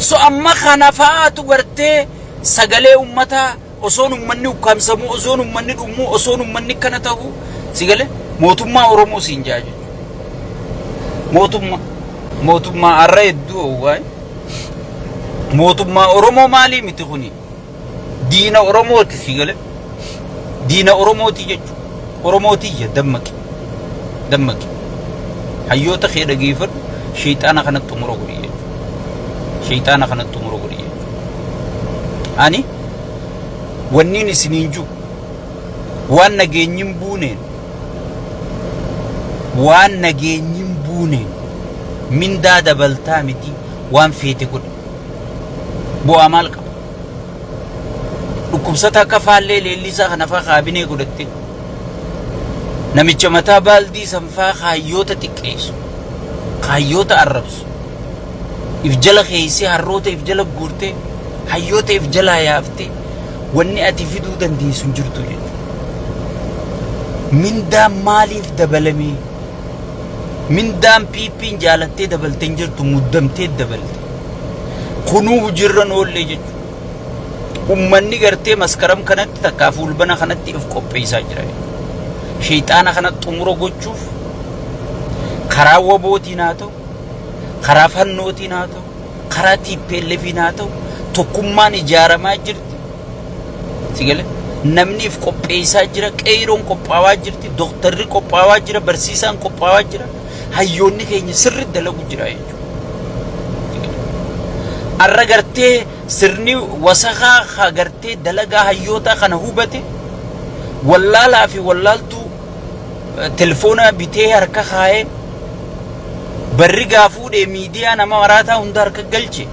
So amma kana fa'aatu gartee sagalee ummataa osoon ummanni ukkaamsamuu, osoon ummanni dhumuu, osoon ummanni akkana ta'uu si galee mootummaa Oromoo siin jaa jechuudha. Mootummaa mootummaa har'a hedduu owwaa mootummaa Oromoo maalii miti kuni diina Oromooti si galee diina Oromooti jechuudha. Oromootiyya dammaqi dammaqi hayyoota kee dhageeffadhu sheexaana kanatti xumura godhi jechuudha. Sheexaana kanatti xumura godhi jechuudha. Ani wanniin isiniin jiru waan nageenyi hin buuneen waan nageenyi hin buuneen mindaa dabaltaa miti waan feete godhi. Bu'aa maal qaba? Dhukkubsata akka faallee leellisaa kana faa kaabinee godhatte. Namicha mataa baaldii san faa kaayyoota xiqqeessu. Kaayyoota arrabsu. If jala keessee harroota if jala guurtee hayyoota if jalaa yaaftee wanni ati fiduu dandeessu hin jirtu jechuudha. Mindaan maaliif dabalamee? Mindaan PPn jaalattee dabalte hin jirtu muddamtee dabalte. Kunuu hojiirra hin oollee jechuudha. Ummanni gartee maskaram kanatti takkaa fuulbana kanatti of qopheessaa jira. Sheexaana kana xumura gochuuf karaa wabootiin haa ta'u, karaa fannootiin haa ta'u, karaa TPLFiin haa ta'u tokkummaan ijaaramaa jirti. Si galee? Namni if qopheessaa jira, qeeyroon qophaawaa jirti, doktarri qophaawaa jira, barsiisaan qophaawaa jira, hayyoonni keenya sirriitti dalagu jira jechuudha. Arra gartee sirni wasakaa ka gartee dalagaa hayyootaa kana hubate wallaalaa fi wallaaltuu telefoona bitee harka kaayee barri gaa fuudhee miidiyaa nama maraataa hunda harka galche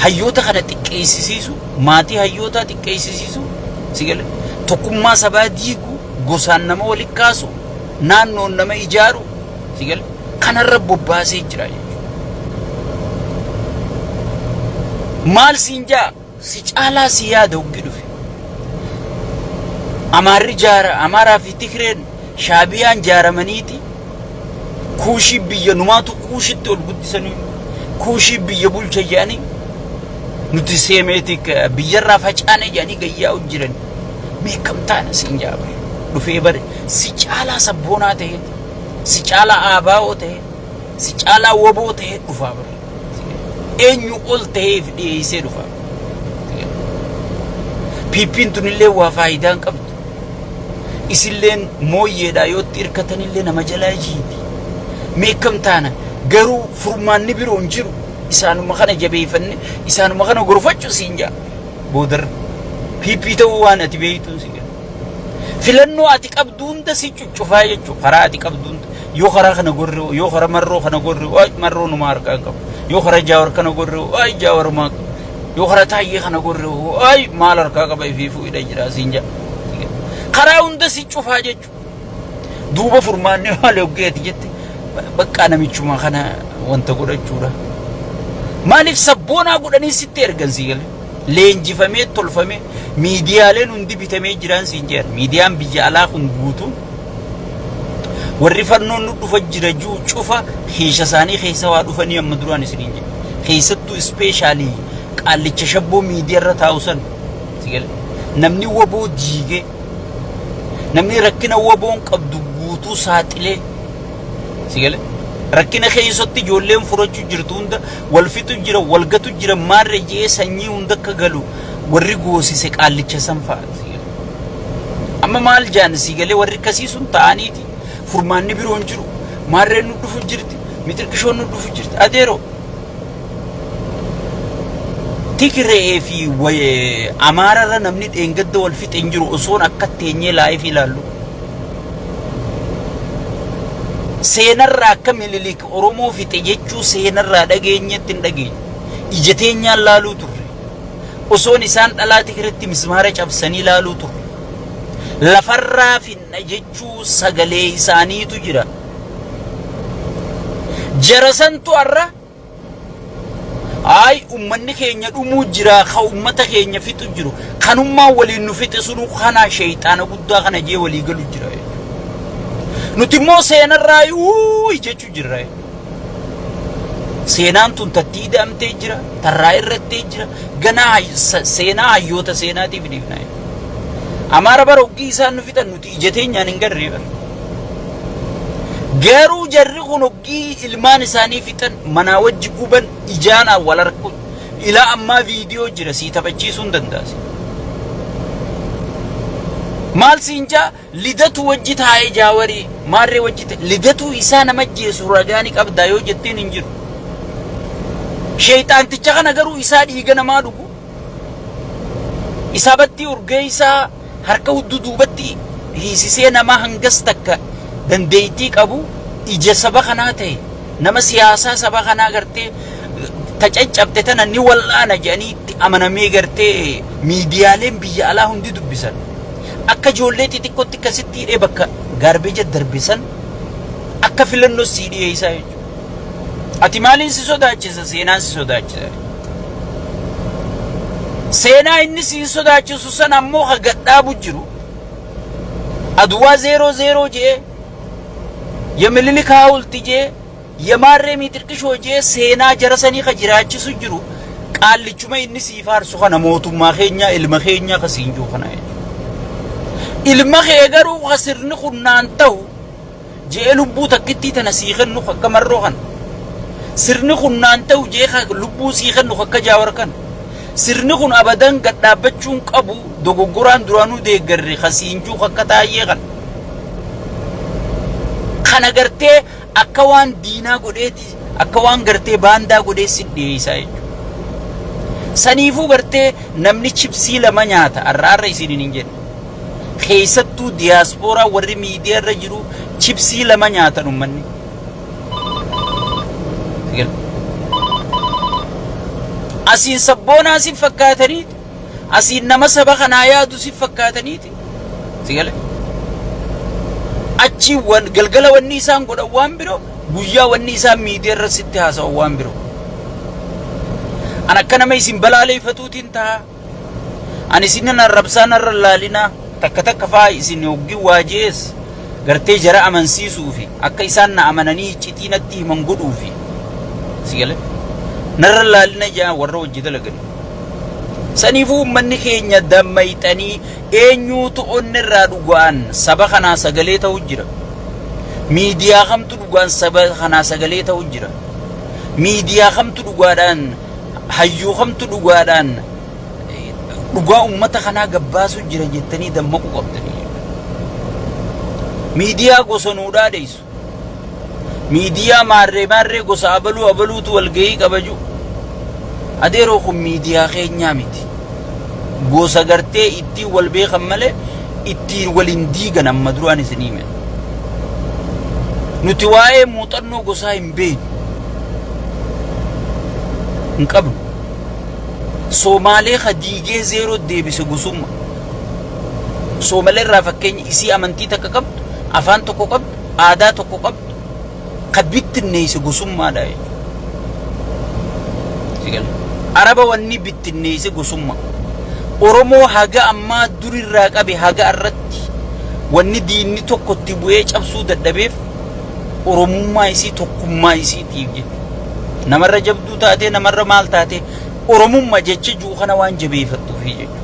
hayyoota kana xiqqeessisiisu maatii hayyootaa xiqqeessisiisu si gale tokkummaa sabaa diigu gosaan nama wali kaasu naannoon nama ijaaru si gale kanarra bobbaasee jira jechuudha. Maal siin jaa si caalaa si yaada hoggi dhufe. Amaarri jaara Amaaraa fi Tigreen Shaabiyaan jaaramaniiti kuushii biyya numaatu kuushitti ol guddisanii kuushii biyya bulcha jedhanii nuti seemeetik biyyarraa facaane jedhanii gayyaa'u jiran meeqam taana siin jaa bare dhufee bare si caalaa sabboonaa ta'ee si caalaa aabaa'oo ta'ee si caalaa woboo ta'ee dhufaa bare eenyu ol ta'eef dhiyeessee dhufa. Piippiin tunillee waa faayidaa hin qabdu. Isilleen mooyyeedhaa yoo itti hirkatanillee nama jalaa jiiti. Meekkam taana garuu furmaanni biroo hin jiru. Isaanuma kana jabeeffanne isaanuma kana gorfachuu siin jaa. Boodarra PP ta'uu waan ati beektuun si jedha. Filannoo ati qabdu hunda si cuccufaa jechuudha. Karaa ati qabdu hunda. Yoo karaa kana gorre yoo karaa marroo kana gorre waay marroo numa harkaa hin qabu. Yoo karaa jaawar kana gorre waay jaawar maa qabu. Yoo karaa taayyee kana gorre waay maal harkaa qaba ifiifuu hidha jira siin jedha. Karaa hunda si cufaa jechuudha. Duuba furmaanni maal hoggeeti jette baqqaa namichuma kana wanta godhachuudha. Maaliif sabboonaa godhanii sitti ergan sii galee? Leenjifamee tolfamee miidiyaaleen hundi bitamee jiraan siin jedhan. Miidiyaan biyya alaa kun guutuun warri fannoon nu dhufa jira jiru cufa keesha isaanii keessa waa dhufanii amma duraan isiniin jedhe. Keessattuu ispeeshaalii qaallicha shabboo miidiyaa irra taa'u san si galee namni waboo diigee namni rakkina waboon qabdu guutuu saaxilee Si gale? Rakkina keessatti ijoolleen furachuu jirtu hunda wal fixu jira, wal gatu jira, maarre je'ee sanyii hunda akka galu warri goosise qaallicha san fa'a. Si gale? Amma maal jaan si galee warri akkasii sun ta'aniiti furmaanni biroo hin jiru. Maarreen nu dhufu jirti, mixirqishoon nu dhufu jirti. Adeeroo Tigree fi Amaararra namni dheengadda wal fixe hin jiru osoon akka teenyee laayifii ilaallu. Seenarraa akka Minilik Oromoo fixe jechuu seenarraa dhageenyetti hin dhageenye. Ija teenyaan laaluu turre. Osoon isaan dhalaa Tigreetti mismaara cabsanii laaluu turre. Lafarraa finna jechuu sagalee isaaniitu jira. Jara santu har'a Ayi ummanni keenya dhumuu jira ka ummata keenya fixu jiru kanummaa waliin nu fixe sunu kana sheeyxaana guddaa kana jee walii galu jira jechuudha. Nuti immoo seenarraa uuyi jechuu jirra jechuudha. Seenaan tun tattii ida'amtee jira, tarraa irrattee jira, ganaa seenaa hayyoota seenaatiif dhiifna. Amaara bara hoggii isaan nu fixan nuti ija teenyaan hin garree bara. Garuu jarri kun hoggii ilmaan isaanii fixan manaa wajji guban ijaan wal harku ilaa ammaa viidiyoo jira sii taphachiisuu hin danda'a. Maal siin jaa Lidatu wajji taa'ee jaawarii maarree wajji ta'e lidatuu isaa nama jeesu ragaa ni qabdaa yoo jetteen hin jiru. Sheeyxaanticha kana garuu isaa dhiiga namaa dhugu isaa battii urgee isaa harka hudduu duubatti hiisisee nama hangas takka dandeettii qabu ija saba kanaa ta'e nama siyaasaa saba kanaa gartee ta caccabte tana ni wal'aana jedhanii itti amanamee gartee miidiyaaleen biyya alaa hundi dubbisan. Akka ijoollee xixiqqootti akkasitti hidhee bakka gaarbeeja darbe san akka filannoo sii dhiyeessaa jechuudha. Ati maaliin si sodaachisa? Seenaan si sodaachisa. Seenaa inni siin sodaachisu san ammoo ka gadhaabu jiru. Aduwaa 0-0 jee Yemililik haawulti jee Yemaarree miixirqishoo jee seenaa jara sanii ka jiraachisu jiru qaallichuma inni sii faarsu kana mootummaa keenyaa ilma keenyaa ka siin jiru kana jechuudha. Ilma kee garuu ka sirni kun naan ta'u je'ee lubbuu takkittii tana sii kennu akka marroo kana. Sirni kun naan ta'u je'ee ka lubbuu sii kennu akka jaawar kana. Sirni kun abadan gad dhaabbachuun qabu dogoggoraan duraanuu deeggarre ka siin jiru akka taayyee kana. Kana gartee akka waan diinaa godheeti akka waan gartee baandaa godhee si dhiyeessaa jechuudha. Saniifuu gartee namni chipsii lama nyaata har'a har'a isiniin hin jedhe. Keessattuu diyaaspooraa warri miidiyaa irra jiru chipsii lama nyaatan uummanni. Asiin sabboonaa si fakkaataniiti. Asiin nama saba kanaa yaadu si fakkaataniiti. Si gale? Achi wan galgala wanni isaan godhan waan biroo guyyaa wanni isaan miidiyaa irra sitti haasawan waan biroo. An akka nama isin balaaleeffatuutiin ta'a. Ani isin arrabsaa narra laalinaa takka takka faa isin hoggii waa jees gartee jara amansiisuufi akka isaan na amananii iccitii natti himan godhuufi. Si gale? Narra laalina jaa warra hojii dalagan. Saniifuu uummanni keenya dammayxanii eenyuutu onnerraa dhugaan saba kanaa sagalee ta'u jira. Miidiyaa kamtu dhugaan saba kanaa sagalee ta'u jira. Miidiyaa kamtu dhugaadhaan hayyuu kamtu dhugaadhaan dhugaa uummata kanaa gabbaasu jira jettanii dammaquu qabdanii. Miidiyaa gosa nuu dhaadheessu. Miidiyaa maarree maarree gosa abaluu abaluutu walgahii qabaju. Adeeroo kun miidiyaa keenyaa miti. Gosa gartee ittiin wal beekan malee ittiin waliin diigan amma duraan isinii hime. Nuti waa'ee muuxannoo gosaa hin beeknu. Hin qabnu. Soomaalee ka diigee zeeroo deebise gosumma. Soomalee irraa fakkeenya isii amantii takka qabdu, afaan tokko qabdu, aadaa tokko qabdu, ka bittinneesse gosummaadha jechuudha. Araba wanni bittinneesse gosummaa. Oromoo haga ammaa durirraa qabe haga irratti wanni diinni tokko itti bu'ee cabsuu dadhabeef Oromummaa isii tokkummaa isiitiif jechuudha. Namarra jabduu taatee namarra maal taatee Oromummaa jecha jiru kana waan jabeeffattuufi jechuudha.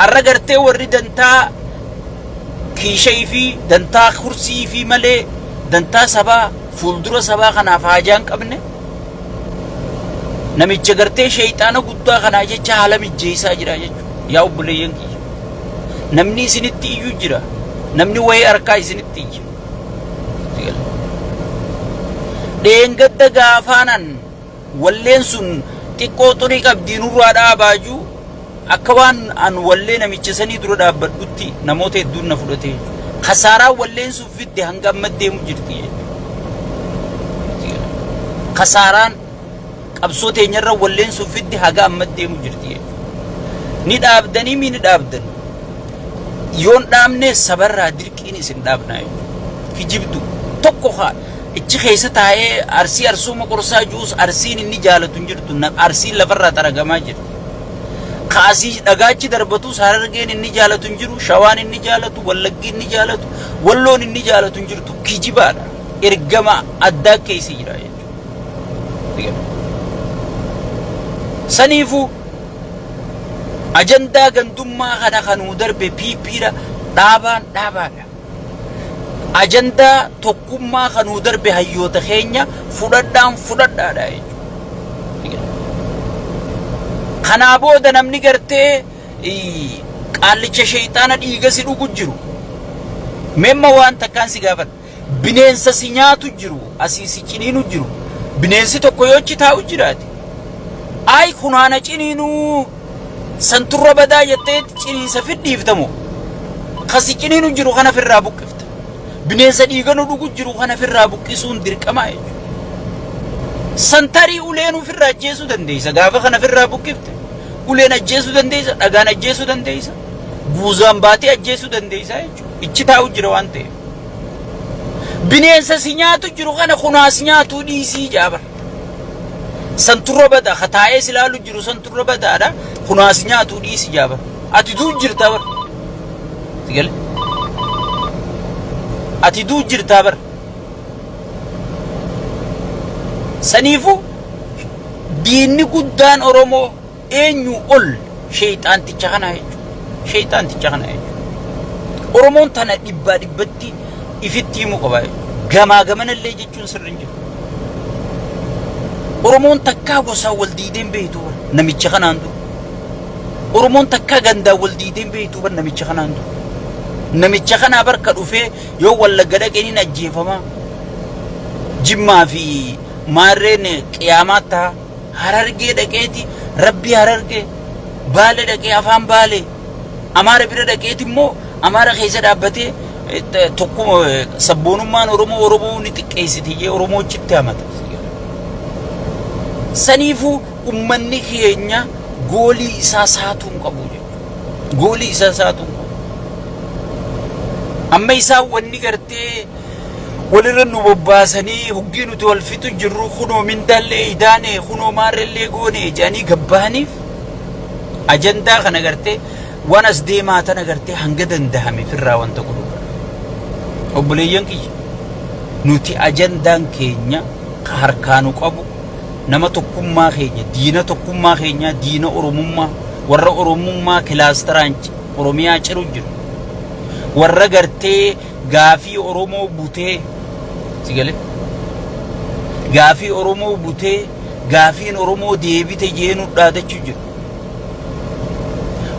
Har'a gartee warri dantaa kiishee fi dantaa kursii fi malee dantaa sabaa fuuldura sabaa kanaaf haajaa hin qabne namicha gartee sheeyxaana guddaa kanaa jecha haala mijjeessaa jira jechuudha. Yaa obboleeyyan kiyya. Namni isinitti iyyuu jira. Namni wayii harkaa isinitti iyya. Dheengadda gaafaanan walleen sun xiqqoo xurii qabdii nurraa dhaabaa jiru akka waan an wallee namicha sanii dura dhaabbadhutti namoota hedduun na fudhatee kasaaraan walleen sun fidde hanga amma deemu jirti jechuudha. Kasaaraan qabsoo teenyarra walleen sun fidde haga amma deemu jirti jechuudha. Ni dhaabdanii mi ni dhaabdan. Yoon dhaabne sabarraa dirqiin isin dhaabnaa jechuudha. Kijibdu tokko haa ichi keessa taa'ee arsii arsuuma qorsaa juus arsiin inni jaalatu hin jirtu arsiin lafarraa xaragamaa jirti. Kaasii dhagaachi darbatus harargeen inni jaalatu hin jiru, shawaan inni jaalatu, wallaggi inni jaalatu, walloon inni jaalatu hin jirtu kijibaadha. Ergama addaa keessa jira jechuudha. Saniifuu ajandaa gandummaa kana kanuu darbe PPdha dhaabaan dhaabaadha. Ajandaa tokkummaa kanuu darbe hayyoota keenya fudhadhaan fudhadhaadha jechuudha. Kanaa booda namni gartee qaallicha sheeyxaana dhiiga si dhugu jiru. Meemma waan takkaan si gaafadha. Bineensa si nyaatu jiru, asii si ciniinu jiru. Bineensi tokko yoo achi taa'u jiraate. Ayi kunaana ciniinuu santurra badaa jettee ciniinsa fidhiiftamoo. Ka si ciniinu jiru kana firraa buqqifta. Bineensa dhiiga nu dhugu jiru kana firraa buqqisuun dirqamaa jechuudha. Santarii uleen ofirraa ajjeesuu dandeessa. Gaafa kana firraa buqqifte uleen ajjeesuu dandeessa, dhagaan ajjeesuu dandeessa, guuzaan baatee ajjeesuu dandeessa jechuudha. Ichi taa'u jira waan ta'eef. Bineensa si nyaatu jiru kana kunaas nyaatuu dhiisii jaabar. Santurra badaa ka taa'ee si ilaalu jiru santurra badaadha kunaas nyaatuu dhiisi jaabar. Ati duu jirtaa bar. Si gale? Ati duu jirtaa bar. Saniifuu diinni guddaan Oromoo eenyu ol sheeyxaanticha kana jechuudha. Sheeyxaanticha kana jechuudha. Oromoon tana dhibbaa dhibbatti ifitti himuu qaba jechuudha. Gamaa gamanallee jechuun sirri hin jiru. Oromoon takkaa gosaan wal diidee hin beektu bara namicha kanaan dura. Oromoon takkaa gandaan wal diidee hin beektu bara namicha kanaan dura. Namicha kanaa barka dhufee yoo wallagga dhaqeen hin ajjeefamaa. Jimmaa fi maarreen qiyaamaa ta'a. Harargee dhaqeeti rabbii harargee baale dhaqee afaan baale amaara bira dhaqeeti immoo amaara keessa dhaabbatee tokkuma sabboonummaan Oromoo Oromoo ni xiqqeessiti jee Oromoo achitti hamata. Saniifuu ummanni keenya goolii isaa saatuu hin qabu jechuudha. Goolii isaa saatuu hin qabu. Amma isaan wanni gartee walirra nu bobbaasanii hoggii nuti wal fixu jirru kunoo mindaallee idaane kunoo maarrellee goone jedhanii gabbahaniif ajandaa kana gartee waan as deemaa tana gartee hanga dandahame firraa wanta godhu. Obboleeyyan kiyya nuti ajandaan keenya ka harkaa nu qabu nama tokkummaa keenya diina tokkummaa keenya diina oromummaa warra oromummaa kilaastaraan oromiyaa ciru jiru warra gartee gaafii Oromoo butee si galee gaafii Oromoo butee gaafiin Oromoo deebite jeenu dhaadachuu jiru.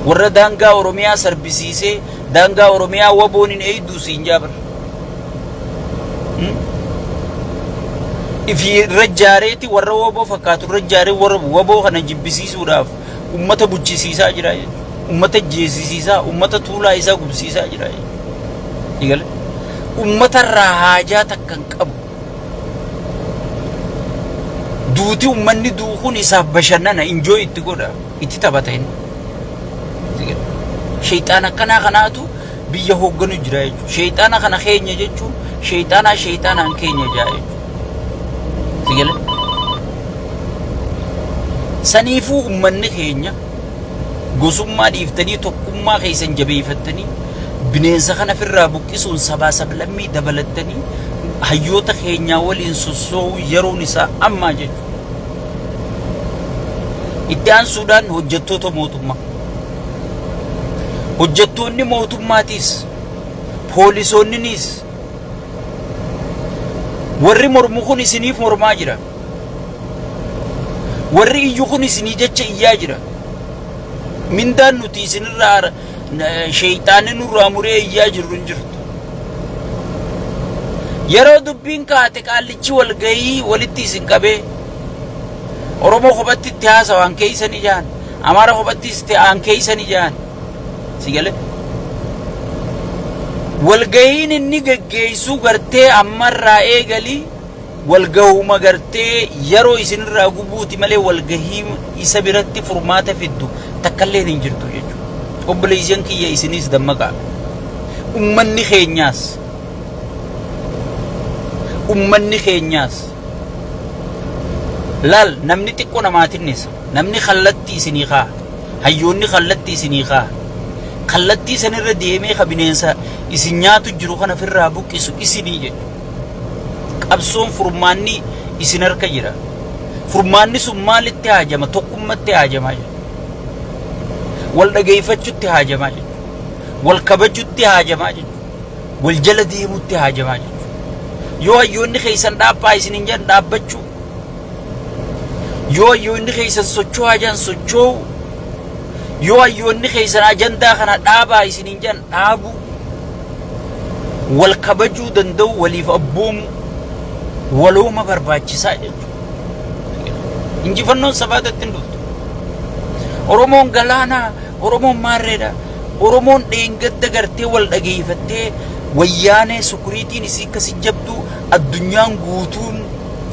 Warra daangaa Oromiyaa sarbisiisee daangaa Oromiyaa waboon hin eeyduu siin jaabar. Ifi irra jaareeti warra waboo fakkaatu irra jaaree warra waboo kana jibbisiisuudhaaf ummata buchisiisaa jira jechuudha. Ummata jeesisiisaa, ummata tuulaa isaa gubsiisaa jira jechuudha. Eegale. Ummata irraa haajaa takka hin qabu. Duuti ummanni du'u kun isaaf bashannana, enjoy itti godha, itti taphata inni. Eegale. Sheeyxaana akkanaa kanaatu biyya hoogganu jira jechuudha. Sheeyxaana kana keenya jechuun sheeyxaanaa sheeyxaanaan keenya jaa jechuudha. Eegale. Saniifuu ummanni keenya gosummaa dhiiftanii tokkummaa keessan jabeeffattanii bineensa kana firraa buqqisuun sabaa sablammii dabalattanii hayyoota keenyaa waliin sossoo'uu yeroon isaa ammaa jechuudha. Itti aansuudhaan hojjettoota mootummaa. Hojjettoonni mootummaatiis poolisoonninis warri mormu kun isiniif mormaa jira. Warri iyyu kun isinii jecha iyyaa jira. Mindaan nuti isinirraa sheeyxaanni nurraa muree iyyaa jirru hin jirtu. Yeroo dubbiin kaate qaallichi walgahii walitti isin qabee Oromoo kophatti itti haasawaan keeysan ijaan Amaara kophatti itti aan keeysan ijaan si galee walgahiin inni geggeessuu gartee ammarraa eegalii walgahuma gartee yeroo isinirraa gubuuti malee walgahii isa biratti furmaata fiddu takkalleen hin jirtu jechuudha. Obboleeyyan kiyya isinis dammaqaa. Ummanni keenyaas ummanni keenyaas laal namni xiqqoo namaatinnisa namni kallattii isinii kaa hayyoonni kallattii isinii kaa kallattii sanirra deemee ka bineensa isin nyaatu jiru kana ofirraa buqqisu isinii jechuudha. Qabsoon furmaanni isin harka jira. Furmaanni sun maalitti haajama? Tokkummatti haajamaa jechuudha. Wal dhageeffachuutti haajamaa jechuudha. Wal kabajuutti haajamaa jechuudha. Wal jala deemuutti haajamaa jechuudha. Yoo hayyoonni keessan dhaabbaa isin hin jedhan dhaabbachuu. Yoo hayyoonni keessan socho'aa jedhan socho'uu. Yoo hayyoonni keessan ajandaa kana dhaabaa isin hin jedhan dhaabuu. Wal kabajuu danda'u, waliif abboomuu, walooma barbaachisaa jechuudha. Injifannoon sabaatatti hin dhuftu. Oromoon galaanaa, Oromoon maarreedha. Oromoon dheengadda gartee wal dhageeffattee wayyaanee sukuriitiin isii akkasi jabduu addunyaan guutuun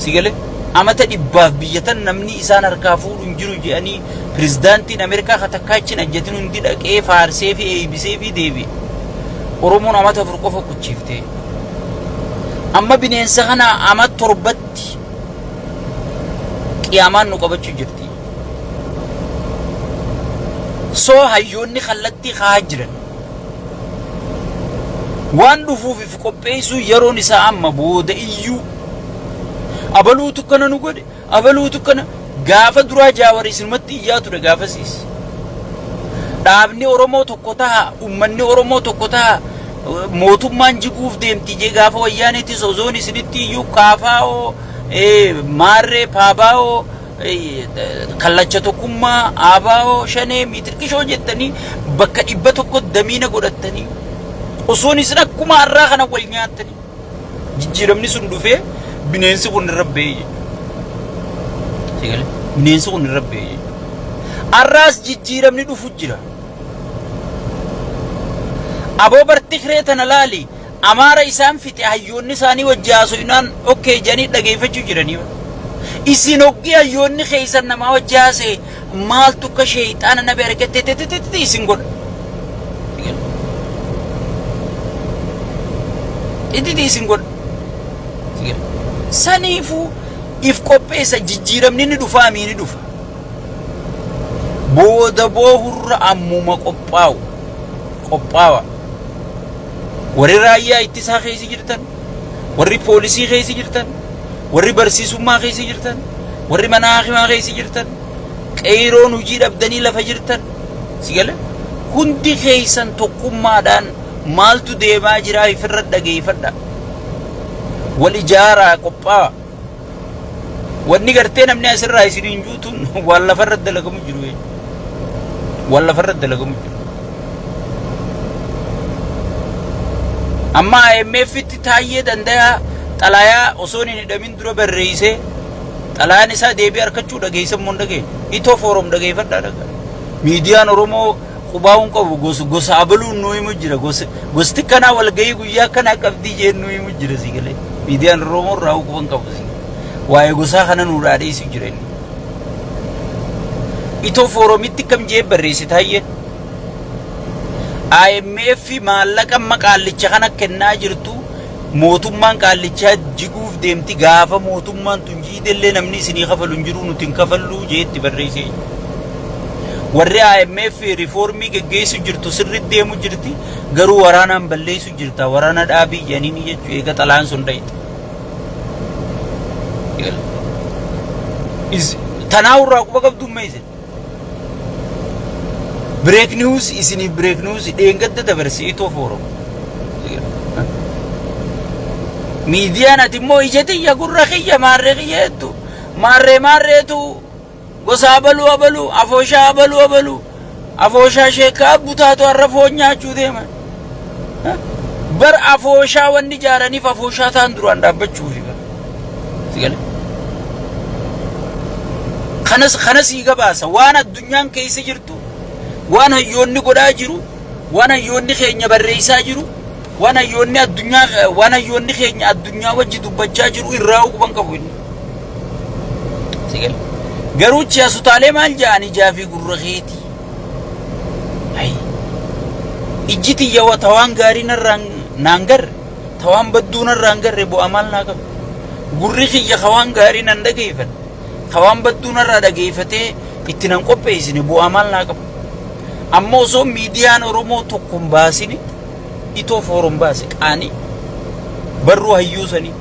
si galee amata dhibbaaf biyya tan namni isaan harkaa fuudhu hin jiru jedhanii pirezidaantiin Ameerikaa ka takkaa achi hin ajjatin hundi dhaqee faarsee fi eeybisee fi deebi'e. Oromoon amata 4 qofa kuchiiftee. Amma bineensa kana ama 7tti qiyaamaan nu qabachuu jirti. Soo hayyoonni kallattii kaa'aa jiran. Waan dhufuuf if qopheessuu yeroon isaa amma booda iyyuu. Abaluutu kana nu godhe, abaluutu kana gaafa duraa Jaawar isinumatti iyyaa ture gaafasiis. Dhaabni Oromoo tokko taha, uummanni Oromoo tokko taha, mootummaan jiguuf deemti jee gaafa wayyaaneetis osoon isinitti iyyuu kaafaa'oo, maarree, paabaa'oo, kallacha tokkummaa, aabaa'oo, shanee, miitirqishoo jettanii bakka 100 damiina godhattanii osoon isin akkuma har'aa kana wal nyaattanii jijjiiramni sun dhufee bineensi kun irra ba'ee jechuudha. Bineensi kun irra ba'ee jechuudha. Har'aas jijjiiramni dhufu jira. Aboo bartikree tana laali Amaara isaan fixe hayyoonni isaanii wajji haasoynaan okkee jedhanii dhageeffachuu jiranii. Isin hoggii hayyoonni keessan namaa wajji haasa'e maaltu akka sheeyxaana nabi argatte tetetetete isin godha. Ititi isin godha. Saniifuu if qopheessa jijjiiramni ni dhufaa mii ni dhufa. Booda boohurra ammuma qophaa'u. Qophaawa. Warri raayyaa ittisaa keessa jirtan, warri poolisii keessa jirtan, warri barsiisummaa keessa jirtan, warri mana haakimaa keessa jirtan, qeeyroon hojii dhabdanii lafa jirtan, si gale hundi keessan tokkummaadhaan maaltu deemaa jiraa ifirra dhageeffadha. Wal ijaaraa qophaa'a. Wanni gartee namni asirraa isin hin juutuun waan lafarra dalagamu jiru jechuudha. Waan lafarra dalagamu jiru. Amma IMF tti taayyee dandayaa xalayaa osoo hin hidhamin dura barreessee xalayaan isaa deebii argachuu dhageessan moo hin dhageenye? Itoo foorom dhageeffadhaa dhagaa. Miidiyaan Oromoo qubaa'uun qabu gosa gosa abaluun nuu himu jira gosa gosti kanaa walgahii guyyaa kanaa qabdii jeen nuu himu jira si galee miidiyaan Oromoo irraa quban qabu si waa'ee gosaa kana nuu dhaadheessu jira inni. Itoo fooromitti kam jee barreesse taayyeen. IMF maallaqa amma qaallicha kana kennaa jirtu mootummaan qaallichaa jiguuf deemti gaafa mootummaan tun jiidellee namni isinii kafalu hin jiru nuti hin kafalluu jeetti barreessee. Warri IMF riifoormii geggeessu jirtu sirriitti deemu jirti garuu waraanaan balleessu jirta waraana dhaabii jedhanii jechuu eega xalaan sun dhayite. Tanaa irraa quba qabdu meeshe. Break news isiniif break news dheengadda dabarse itoo foorom. Miidiyaan ati immoo ija tiyya gurra kiyya maarree kiyya jettu maarree maarreetu gosa abaluu abaluu afooshaa abaluu abaluu afooshaa sheekaa butaatu har'a foon nyaachuu deema. Bar afooshaa wanni ijaaraniif afooshaa ta'an duraan dhaabbachuufi. Si galee? Kanas kana sii gabaasa waan addunyaan keessa jirtu waan hayyoonni godhaa jiru waan hayyoonni keenya barreessaa jiru waan hayyoonni addunyaa waan hayyoonni keenya addunyaa wajji dubbachaa jiru irraa quban qabu inni. Si galee? Garuu chiyaasutaalee maal ja'an ijaa fi gurra keetii. Hay. Ijji tiyya wa tawaan gaarii narraan naan garre, tawaan badduu narraan garre bu'aa maal naa qaba? Gurri kiyya ka waan gaarii nan dhageeffan, ka waan badduu narraa dhageeffatee itti nan qopheessine bu'aa maal naa qaba? Amma osoo miidiyaan Oromoo tokko hin baasini, itoo foorom baase qaanii barruu hayyuu sanii.